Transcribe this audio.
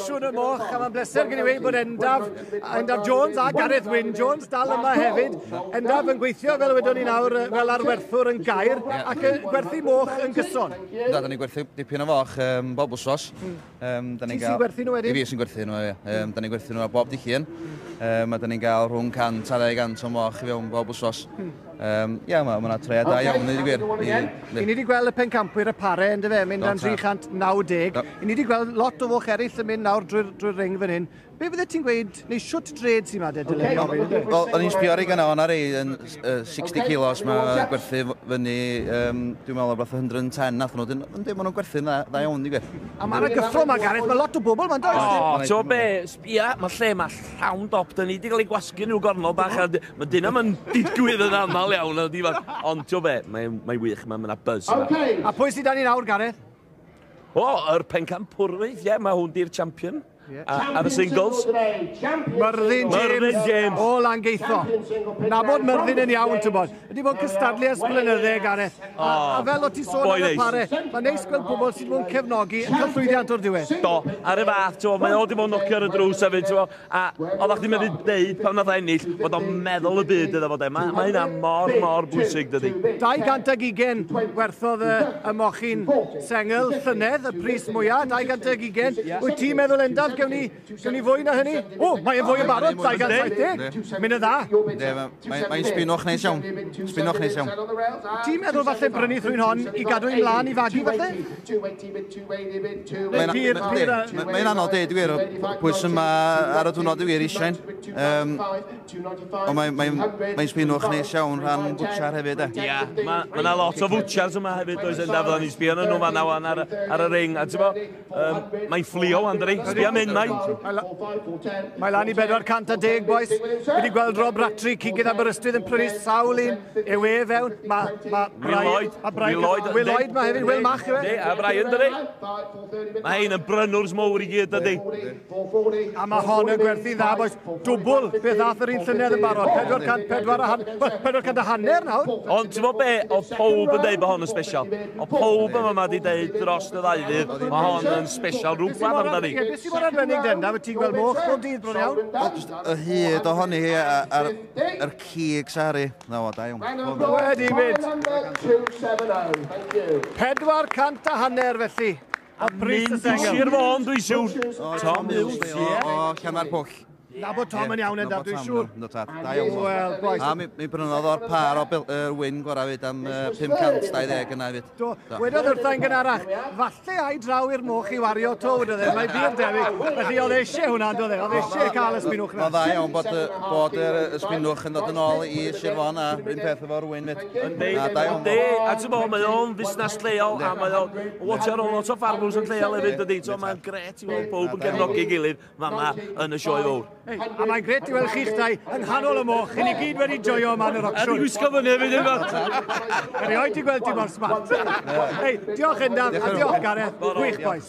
Ocsiwn y Moch, a mae'n bleser gen i weud bod Endaf, Endaf Jones a Gareth Wyn Jones dal yma hefyd. Endaf yn gweithio, fel wedon ni nawr, fel arwerthwr yn Gaer, ac yn gwerthu moch yn gyson. Da, da ni'n gwerthu dipyn o foch bob wsos. Da Ti sy'n gwerthu nhw wedyn? I fi sy'n gwerthu nhw, ie. Da ni'n gwerthu nhw ar bob dydd Llun. A da ni'n gael rhwng 100 a 200 o moch i fewn bob wsos. Ie, mae yna treiad da iawn, i gwir. I ni wedi gweld y pencampwyr y pare, yn dyfe, mynd am 390. I ni wedi gweld lot o foch eraill yn mynd nawr drwy'r ring fan hyn. Be fydde ti'n gweud, neu siwt dred sy'n ma de, dylen ni ofyn? Wel, o'n i'n sbio ar ei gyna, o'n ar ei yn 60 kilos, mae gwerthu fyny, dwi'n meddwl, rhywbeth 110 nath nhw. Yndi, maen nhw'n gwerthu'n dda iawn, i gwir. A mae'n gyffro ma, Gareth, mae lot o bobl ma'n does? O, ti'n be, sbia, mae lle mae llawn dop, dyn ni wedi cael ei gwasgu nhw gornel bach, a mae dyna mae'n digwydd yn aml iawn, ond ti'n be, mae'n wych, mae'n yna buzz yma. A pwy sydd da ni nawr, Gareth? O, yr pencampwrwydd, ie, mae hwn di'r champion. Ar y singles. Myrddin James o Langeitho. Nabod Myrddin yn iawn, ti'n bod. Ydy bod cystadlu ers blynydde, Gareth. A fel o ti sôn am y pare, mae'n neis gweld pobl sydd wedi cefnogi yn cael llwyddiant o'r diwedd. Do, ar y fath, ti'n bod, mae o wedi bod yn nocio ar y drws hefyd, ti'n bod. A oeddech chdi'n meddwl deud pan nath ennill, bod o'n meddwl y byd iddo fo de. Mae hynna mor, mor bwysig, dydy. 220 werthodd y mochyn sengl llynedd, y pris mwyaf, 220. Wyt ti'n meddwl, Endaf, gewn ni fwy na hynny? O, mae'n fwy yn barod, 270. Mynd yn dda. Mae'n spinwch neis iawn. Spinwch neis iawn. Ti'n meddwl falle brynu thrwy'n hon i gadw i mlaen i fagu falle? Mae'n anodd deud, gwir, pwy sy'n ma ar y diwrnod i wir eisiau. Ond mae'n spinwch neis iawn rhan bwtsiar hefyd. Ia, mae yna lot o fwtsiars yma hefyd, oes Endaf, fydda ni'n sbio nhw fan'na wan ar y ring. A ti'n bo, mae'n fflio wan, dydi? Sbio mynd, mae. Mae lan i 410, boys. Wedi gweld Rob Rattray, cigydd Aberystwyth yn prynu sawl un. Yw e fewn. Will Lloyd. Will Lloyd ma hefyd, Will Mach yw e. A Brian, dydi? Mae hyn yn brynwrs mowr i gyd, dydi? A mae hon yn gwerthu dda, boys. Dwbl beth ddath yr un llynedd yn barod. 404 a hanner nawr. Ond ti'n bod be, oedd pob yn deud bod hon yn special. Oedd pob yma wedi deud dros y ddau ddydd, mae hon yn special rhywbeth amdani. Beth sy'n mor arbennig den, da, ti'n gweld moch bob dydd bron iawn? Y hyd ohoni hi a'r cig sari. Na, o, da iawn. Wedi mynd. 450 felly. A pris y sengl. Sir Fôn, dwi'n siŵr. Tom Hughes. O, Llanfair Pwll. Na bod Tom yn iawn Endaf, dwi'n siŵr. Da iawn. Wel, boys. A mi brynodd o'r par o wyn gorau fyd am 520 yna hefyd. Do, wedodd wrtha'n gynharach, falle ai draw i'r moch i wario to, wedodd e, mae bir debyg. Felly oedd eisiau hwnna, doedd e, oedd eisiau cael y spinwch na. Mae'n dda iawn bod y spinwch yn dod yn ôl i Sir Fôn a un peth efo'r wyn fyd. Yndi, yndi, a ti'n bod, mae o'n fusnes lleol a mae o'n lot o ffarmwrs yn lleol hefyd, dydi. Mae'n gret i weld pob yn cefnogi gilydd fama yn y sioe fawr. Hey, a mae'n gret i weld chi'ch dau yng nghanol y moch. Chi ni gyd wedi joio yma yn yr ocsiwn. A di gwisgo fyny hefyd efo. Erioed di gweld ti mor smart. Hey, diolch Endaf a diolch Gareth. Gwych, boys.